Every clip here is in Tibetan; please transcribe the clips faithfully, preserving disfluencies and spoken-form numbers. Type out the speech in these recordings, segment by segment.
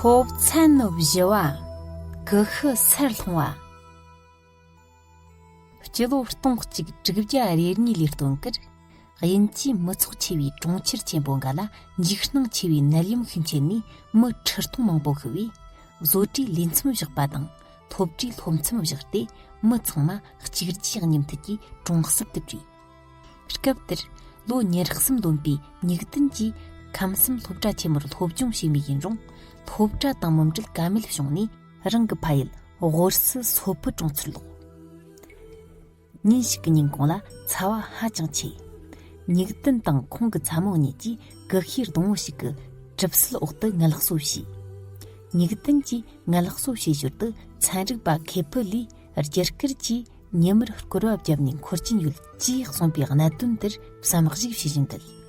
སློབ་ཚན་བཞི་བ། ཀུ་ཤུ་སར་ལྷུང་བ། སྤྱི་ལོ་སྟོང་གཅིག་དྲུག་བརྒྱ་རེ་གཉིས་ལོའི་སྟོན་ཁར། དབྱིན་ཇིའི་མི་ཚོགས་ཆེ་བའི་གྲོང་ཁྱེར་ཆེན་པོ་འགའ་ལ་འཇིགས་སྣང་ཆེ་བའི་ནད་ཡམས་ཤུགས་ཆེན་ནས་མི་ཁྲི་སྟོང་མང་པོ་ཤི་བས། བཟོ་གྲྭའི་ལས་མཚམས་བཞག་པ་དང་། སློབ་གྲྭའི་སློབ་མཚམས་བཞག་སྟེ། མི་ཚང་མ་གཅིག་རྗེས་གཉིས་མཐུད་ཀྱིས་གྲོང་གསེབ་ཏུ་བྲོས། སྐབས་དེར་ལོ་ཉེར་གསུམ་ལོན་པའི་ཉིག་ཏིན་གྱིས་ཁམས་གསུམ་སློབ་གྲྭ་ཆེན་མོར་སློབ་སྦྱོང་བྱས་མུས་ཡིན་རུང་། སློབ་གྲྭ་དང་མུ་འབྲེལ་ཀ་མེད་བྱུང་ནས། རང་གི་ཕ་ཡུལ་ཝོར་སི་སོ་ཕུ་གྲོང་ཚོར་ལོག་ཉིན་ཞིག་གི་ཉིན་གུང་ལ་ཚ་བ་ཧ་ཅང་ཆེ། ཉིག་ཏིན་དང་ཁོང་གི་ཚ་མོ་གཉིས་ཀྱིས་ཀུ་ཤུའི་སྡོང་བོ་ཞིག་གི་གྲིབ་བསིལ་འོག་ཏུ་ངལ་གསོ་བྱས། ཉིག་ཏིན་གྱིས་ངལ་གསོ་བྱེད་ཞོར་དུ་ཚན་རིག་པ་ཁེ་ཕུ་ལིས་རྒྱུ་སྐར་གྱིས་ཉི་མར་སྐོར་བ་བརྒྱབ་ནས་འཁོར་གྱིན་ཡོད་ཅེས་གསུངས་པའི་གནད་དོན་དེར་བསམ་གཞིག་བྱེད་བཞིན་འདུག་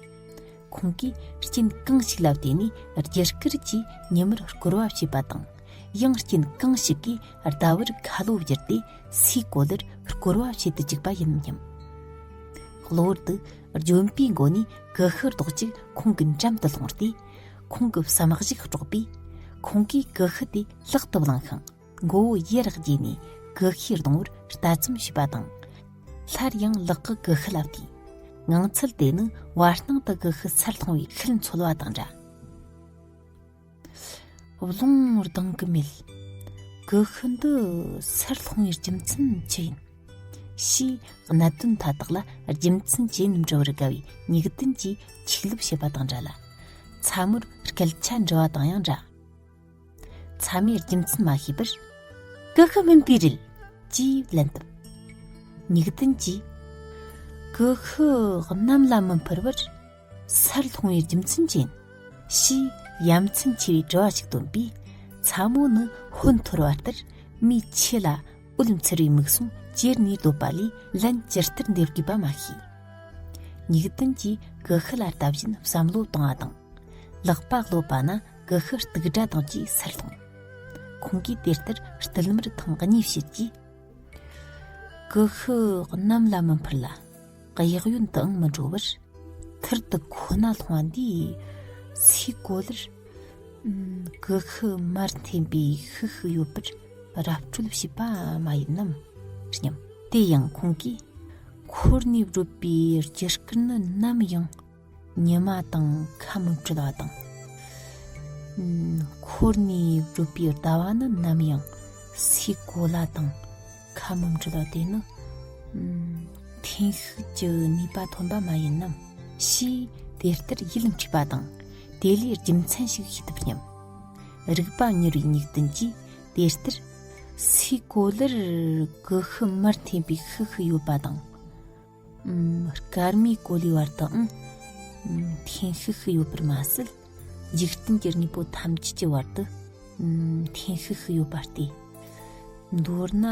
ཁོང་གིས་རྐྱེན་གང་ཞིག་ལ་བརྟེན་ནས་རྒྱུ་སྐར་གྱིས་ཉི་མར་སྐོར་བ་བྱེད་པ་དང་། ཡང་རྐྱེན་གང་ཞིག་གིས་ཟླ་བར་ཁ་ལོ་བསྒྱུར་ཏེ་སའི་གོ་ལར་སྐོར་བ་བྱེད་དུ་བཅུག་པ་ཡིན་སྙམ། གློ་བུར་དུ་ལྗོན་པའི་མགོ་ནས་ཀུ་ཤུ་རྡོག་གཅིག་ཁོང་གི་འགྲམ་དུ་ལྷུང་སྟེ། ཁོང་གི་བསམ་གཞིག་དཀྲོགས་པས། ཁོང་གིས་ཀུ་ཤུ་དེ་ལག་ཏུ་བླངས་ཤིང་། མགོ་བོ་ཡར་དགྱེ་ནས་ཀུ་ཤུའི་སྡོང་བོར་ལྟ་ཙམ་བྱས་པ་དང་། སླར་ཡང་ལག་གི་ཀུ་ཤུ་ལ་བལྟས། ངང་ཚུལ་དེ་ནི་བར་སྣང་དུ་ཀུ་ཤུ་སར་ལྷུང་བའི་ཤུལ་འཚོལ་བ་དང་འདྲ། བློང་གདེང་གི་མེད། ཀུ་ཤུ་འདི་སར་ལྷུང་བའི་རྒྱུ་མཚན་ཅི་ཡིན། ཞེས་གནད་དོན་མཐའ་དག་ལ་རྒྱུ་མཚན་ཅི་ཡིན་འདྲི་བར་དགའ་བའི་ཉིག་ཏིན་གྱིས་ཆིག་ལབ་བྱས་པ་དང་འདྲ་ལ། ཚ་མོར་སྐད་ཆ་འདྲི་བ་དང་ཡང་འདྲ། ཚ་མོས་རྒྱུ་མཚན་མ་ཤེས་པར། ཀུ་ཤུ་སྨིན་པས་རེད། ཅེས་ལན་བཏབ། ཉིག་ཏིན་གྱིས། ཀུ་ཤུ་གནམ་ལ་མི་འཕུར་བར། སར་ལྷུང་བའི་རྒྱུ་མཚན་ཅི་ཡིན། ཞེས་ཡ་མཚན་ཆེ་བའི་དྲི་བ་ཞིག་བཏོན་པས། ཚ་མོ་ནི་ཧོན་འཐོར་བ་ལྟར་མིའི་ཆུ་ལ་འོད་འཚེར་བའི་མིག་ཟུང་ཅེར་ནས་སྡོད་པ་ལས་ལན་ཇི་ལྟར་འདེབས་དགོས་པ་མ་ཤེས། ཉིག་ཏིན་གྱིས་ཀུ་ཤུ་ལ་ལྟ་བཞིན་བསམ་བློ་བཏང་བ་དང་། ལག་པ་གློད་པ་ན་ཀུ་ཤུ་སྟུག་སྒྲ་དང་བཅས་སར་ལྷུང་། ཁོང་གིས་དེ་ལྟར་རྟུལ་མར་ཐེངས་གཉིས་བྱས་རྗེས། ཀུ་ཤུ་གནམ་ལ་མི་འཕུར་ལ། གཡས་གཡོན་དུའང་མི་འགྲོ་བར། ཐུར་དུ་ཁོ་ན་ལྷུང་བ་འདིས་སའི་གོ་ལར། ཨམ། ཀུ་ཤུ་མར་འཐེན་པའི་ཤུགས་ཤིག་ཡོད་པར་ར་སྤྲོད་བྱས་པ་མ་ཡིན་ནམ་སྙམ། དེ་ཡང་ཁོང་གིས་འཁོར་ནས་བགྲོད་པའི་རྒྱུ་སྐར་ནི་ནམ་ཡང་ཉི་མ་དང་ཁ་མི་འབྲལ་བ་དང་། ཨམ། འཁོར་ནས་བགྲོད་པའི་ཟླ་བ་ནི་ནམ་ཡང་སའི་གོ་ལ་དང་ཁ་མི་འབྲལ་བ་དེ་ནི། ཨམ། འཐེན་ཤུགས་ཀྱི་ནུས་པ་ཐོན་པ་མ་ཡིན་ནམ་ཞེས་དེ་ལྟར་ཡིད་འཕྲོག་པ་དང་། དེ་ལས་རྒྱུ་མཚན་ཞིག་ཤེས་ཐུབ་སྙམ། རིག་པ་མྱུར་བའི་ཉིག་ཏིན་གྱིས་དེ་ལྟར། སའི་གོ་ལར་ཀུ་ཤུ་མར་འཐེན་པའི་ཤུགས་ཤིག་ཡོད་པ་དང་། ཨམ། སྐར་མའི་གོ་ལའི་བར་དུའང་། ཨམ། འཐེན་ཤུགས་ཤིག་ཡོད་པར་མ་ཟད། འཇིག་རྟེན་གྱི་དངོས་པོ་ཐམས་ཅད་ཀྱི་བར་དུ། ཨམ། འཐེན་ཤུགས་ཤིག་ཡོད་པ་སྟེ། མདོར་ན་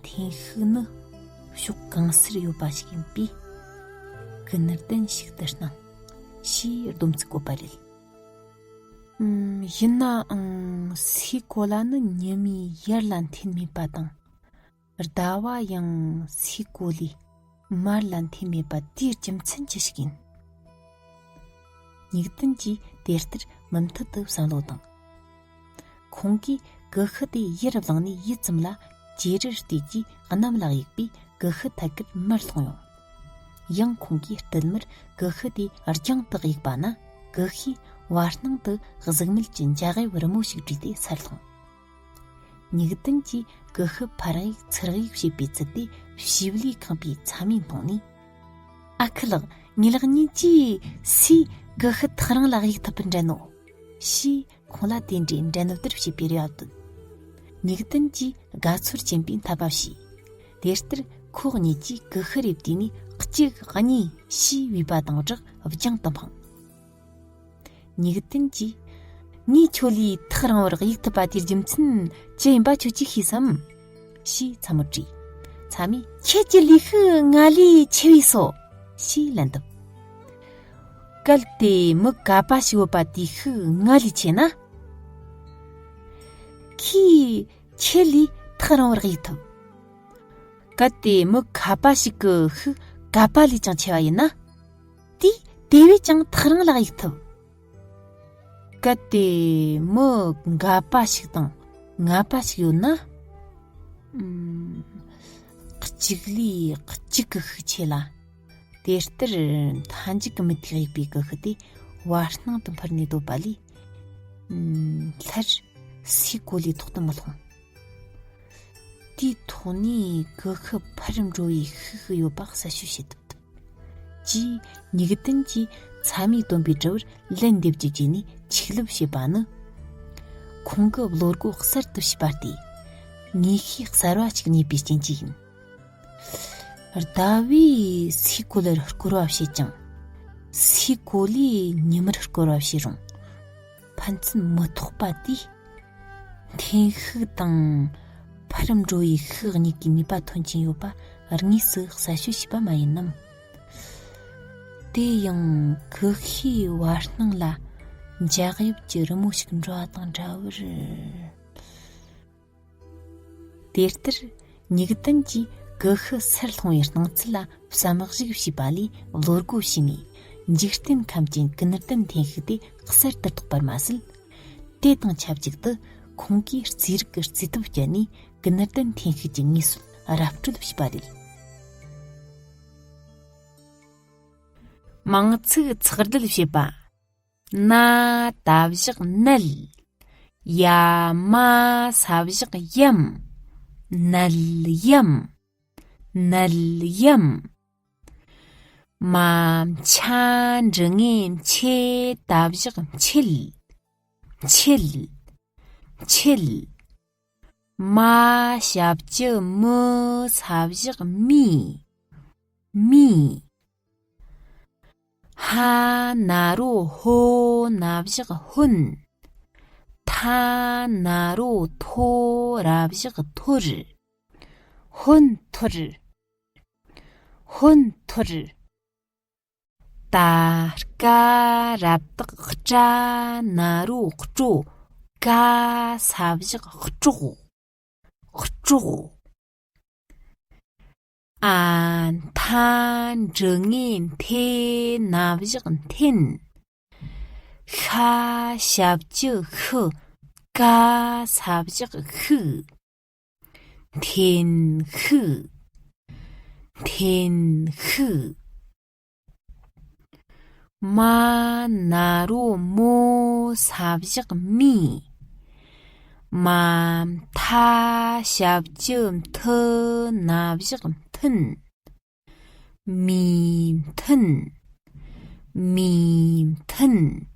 འཐེན་ཤུགས་ནི་ཕྱོགས་གང་སར་ཡོད་པ་ཞིག་ཡིན་པས། ཀུན་ལྡན་ཞིག་ཏུ་སྣང་། ཞེས་སྡོམ་ཚིག་བཀོད་པ་རེད། ཨམ། ཡིན་ནའང་སའི་གོ་ལ་ནི་ཉི་མའི་ཡར་ལ་འཐེན་མེད་པ་དང་། ཟླ་བ་ཡང་སའི་གོ་ལའི་མར་ལ་འཐེན་མེད་པ་དེའི་རྒྱུ་མཚན་ཅི་ཞིག་ཡིན། ཉིག་ཏིན་གྱིས་དེ་ལྟར་མུ་མཐུད་དུ་བསམ་བློ་བཏང་། ཁོང་གིས་ཀུ་ཤུ་དེ་ཡར་བླངས་ནས་ཡུད་ཙམ་ལ་ཇེ་རེར་བལྟས་རྗེས་གནམ་ལ་གཡུགས་པས་ཀུ་ཤུ་ཐད་ཀར་མར་ལྷུང་ཡོང་། ཡང་ཁོང་གིས་རྟུལ་མར་ཀུ་ཤུ་དེ་རྒྱང་དུ་གཡུགས་པ་ན་ཀུ་ཤུས་བར་སྣང་དུ་གཟུགས་མེད་ཀྱི་འཇའ་དབྱིབས་རི་མོ་ཞིག་བྲིས་ཏེ་སར་ལྷུང་། ཉིག་ཏིན་གྱིས་ཀུ་ཤུ་ཕར་གཡུག་ཚུར་གཡུག་བྱེད་པའི་ཚུལ་དེ་ཞིབ་ལས་ཁེངས་པའི་ཚ་མོས་མཐོང་ནས། ཨ་ཁུ་ལགས། ངེད་ལག་གཉིས་ཀྱིས་སུས་ཀུ་ཤུ་ཐག་རིང་ལ་གཡུག་ཐུབ་པར་འདྲ་ནོ། ཞེས་ཁོང་ལ་དེ་འདྲའི་འགྲན་བསྡུར་བྱེད་པའི་རེ་བ་བཏོན། ཉིག་ཏིན་གྱིས་དགའ་ཚོར་ཆེན་པོས་འཐད་པ་བྱས། དེ་ལྟར་ཁོ་གཉིས་ཀྱིས་ཀུ་ཤུ་རེ་བལྟས་ནས་གཅིག་གཉིས་ཞེས་བུས་པ་དང་སྦྲགས་རྒྱང་དུ་འཕངས། ཉིག་ཏིན་གྱིས། ངས་ཁྱོད་ལས་ཐག་རིང་བར་གཡུག་ཐུབ་པ་དེའི་རྒྱུ་མཚན་ཅི་ཡིན་པ་ཁྱོད་ཀྱིས་ཤེས་སམ། ཞེས་ཚ་མོར་དྲིས། ཚ་མོས། ཁྱེད་ཀྱི་ལུས་ཤུགས་ང་ལས་ཆེ་བས་སོ། ཞེས་ལན་བཏབ། གལ་ཏེ་མི་ག་པ་ཞིག་ཡོད་པ་དེའི་ཤུགས་ང་ལས་ཆེ་ན། ཁོས་ཁྱེད་ལས་ཐག་རིང་བར་གཡུག་ཐུབ། གལ་ཏེ་མི་ཁ་པ་ཞིག་གི་ཤུགས་ག་པ་ལས་ཀྱང་ཆེ་བ་ཡིན་ན། དེས་དེ་བས་ཀྱང་ཐག་རིང་ལ་གཡུག་ཐུབ། གལ་ཏེ་མི་འགའ་པ་ཞིག་དང་ལྔ་པ་ཞིག་ཡོད་ན། ཨུམ། གཅིག་ལས་གཅིག་གི་ཤུགས་ཆེ་ལ། དེ་ལྟར་མཐའ་མཇུག་གི་མུ་ཏིག་ཡིས་པའི་ཀུ་ཤུ་དེ་བར་སྣང་དུ་འཕུར་ནས་སྡོད་པ་ལས། ཨུམ། སླར་སའི་གོ་ལའི་ཐོག་ཏུ་མི་ལྷུང་། དེའི་ཐོག་ནས་ཀུ་ཤུ་ཕར་འགྲོ་བའི་ཤུགས་ཡོད་པ་གསལ་ཤོས་བྱེད་ཐུབ་ཐུབ། ཅེས་ཉིག་ཏན་གྱིས་ཚ་མོས་བཏོན་པའི་དྲི་བར་ལན་འདེབས་ཀྱི་རྗེས་ནས་ཆིག་ལབ་བྱས་པ་ནི། ཁོང་གི་བློ་སྒོ་གསར་དུ་ཕྱེས་པ་སྟེ། ངེས་ཤེས་གསར་བ་ཞིག་རྙེད་པའི་རྐྱེན་གྱིས་ཡིན། ཟླ་བས་སའི་གོ་ལར་བསྐོར་བ་བྱེད་ཅིང་། སའི་གོ་ལས་ཉི་མར་བསྐོར་བ་བྱས་རུང་། ཕན་ཚུན་མི་ཐོགས་པ་དེས། འཐེན་ཤུགས་དང་ཕར་འགྲོ་བའི་ཤུགས་གཉིས་ཀྱི་ནུས་པ་མཐུན་རྐྱེན་ཡོད་པ་དངོས་སུ་གསལ་ཤོས་བྱས་པ་མ་ཡིན་ནམ། དེ་ཡང་ཀུ་ཤུའི་བར་སྣང་ལ་འཇག་ཡུལ་གྱི་རི་མོ་ཞིག་འགྲོ་བ་དང་འདྲ་བར། དེ་ལྟར་ཉིག་ཏན་གྱིས་ཀུ་ཤུ་སར་ལྷུང་བའི་སྣང་ཚུལ་ལ་བསམ་གཞིག་བྱས་པ་ལས་བློ་སྒོ་ཕྱེས་ནས། འཇིག་རྟེན་ཁམས་ཀྱི་ཀི་ནར་ཏན་འཐེན་ཤུགས་དེ་གསར་དུ་རྟོགས་པར་མ་ཟད། དེ་དང་ཆབས་ཅིག་ཏུ་ཁོང་གིས་རྩིས་རིག་གི་རྩིས་ཐོ་བསྐྱལ་ནས་ཀི་ནར་ཏན་འཐེན་ཤུགས་ཀྱི་དངོས་སྲོལ་ར་སྤྲོད་བྱས་པ་རེད། མིང་ཚིག་ཚིག་སྡུད་བྱེད་པ། ན་ད་བཞག་ནལ། ཡ་མ་ས་བཞག་ཡམ། ནལ་ཡམ། ནལ་ཡམ། མ་ཆ་འགྲི་ངེ་མཆེ་ད་བཞག་མཆེད། མཆེད། མཆེད། མ་ཞབས་ཀྱུ་མུ་ས་བཞག་མི། མི། ཧ་ན་རོ་ཧོ་ན་བཞག་ཧོན། ཐ་ན་རོ་ཐོ་ར་བཞག་ཐོར། ཧོན་ཐོར། ཧོན་ཐོར། ད་ཀ་ར་བཏགས་ཀྲ་ན་རོ་ཀྲོ་ཀ་ས་བཞག་ཀྲོག། ཀྲོག། ཨ་འཐ་འགྲི་ངེ་འཐེ་ན་བཞག་འཐེན། ཤ་ཞབས་ཀྱུ་ཤུ་ཀ་ས་བཞག་ཤུག། འཐེན་ཤུག། འཐེན་ཤུག། མ་ན་རོ་མོ་ས་བཞག་མི། མ་མཐའ་ཞབས་ཀྱུ་མཐུ་ན་བཞག་མཐུན། མི་མཐུན། མི་མཐུན།